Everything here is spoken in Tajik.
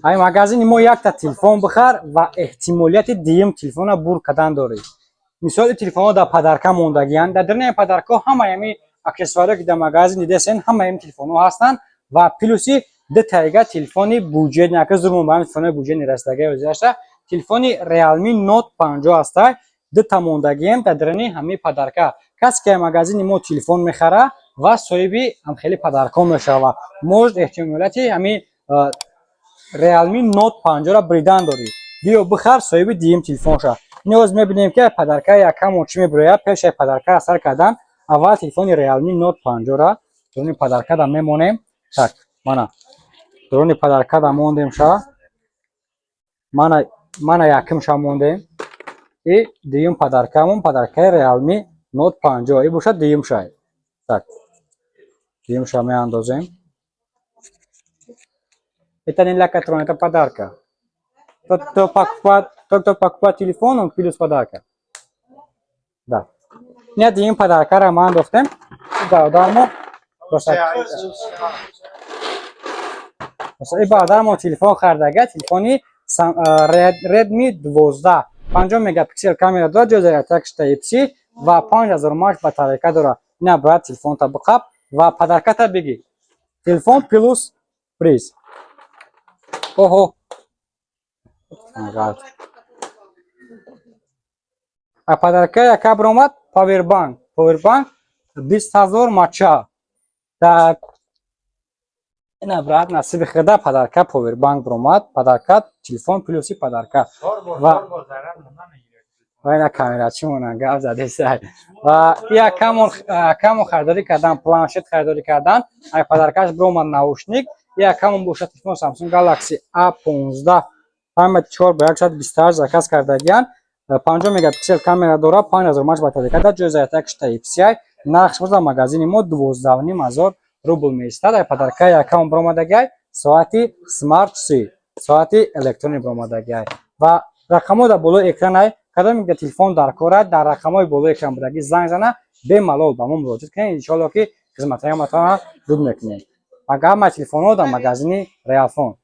Ай магазини мо якта телефон бихар ва эҳтимолияти дуюм телефона бур кардан дорӣ. Мисоли, телефонҳо дар подарка мондагиянд. Дар даруни подаркаҳо ҳамаи ҳами аксессуарҳое, ки дар магазин дидесен, ҳамаи ҳами телефонҳо ҳастанд ва плюси ду тайга телефони бюджетный, ака зурмон ба ҳами телефонҳои бюджетный расидагаи ҳозирашта. Телефони Realme Note 50 ҳаста, дута мондагием дар даруни ҳами подарка. Касе ки магазини мо телефон мехара ва соҳиби ҳамхели подаркҳо мешавад, может, эҳтимолияти ҳами Realme Note 50-ро бридан дорӣ. Биё, бихар, соҳиби дуюм телефон ша. Ин мебинем, ки подарка якамон чӣ мебирояд. Пешаи подаркаро сар кардан, аввал телефони Realme Note 50-ра дуруни подаркада мемонем. Так, мана, дуруни подаркада мондем ша. Мана, мана, якумша мондем. И дуюм подаркамон, подаркаи Realme Note 50 и бошад, дуюм шай. Так, дуюмша меандозем. Это не локотрон, это подарка. Тот, кто покупает телефон, он плюс подарка. Да. Нет, дуюм подаркара ма андохтем. Бародармо просто и бародармо телефон хардага, телефони Redmi 12, 50 мегапиксел камера дорад, ҷои зарядкаш Type-C ва 5000 мАh батарейка дорад. Ина, бояд телефонта биқаб ва подарката бигӣ. Телефон плюс приз. Оҳо. Ғалт. А подарка яка биромад павербанк. Павербанк 20 000 мАч. Так. Ина, брат, насиби худа, подарка павербанк биромад. Подарка, телефон плюси подарка. Ва ина камерачи монанд гап задесай. Ва якамон якамон харидорӣ кардан, планшет харидорӣ кардан, ай подаркаш биромад наушник. Якамон бошад телефон Samsung Galaxy A15, памяти 4 ба 128 заказ кардагиян. 50 мегапиксел камера дорад, 5000 мАч батарейка дорад, ҷои зарядкаш Type-C. Нархш боз дар магазини мо 12 500 рубл меистад. Ай подаркаи якамон биромадагиай соати Smart C, соати электронӣ биромадагиай ва рақамҳо дар болои экранай. Кадоме ки телефон дар кор, дар рақамҳои болои экран будагӣ занг зана, бемалол ба мо муроҷиат кунед. Иншоалло, ки хизматҳои матона дуд мекунем. Ҳама телефонҳо дар магазини Реалфон.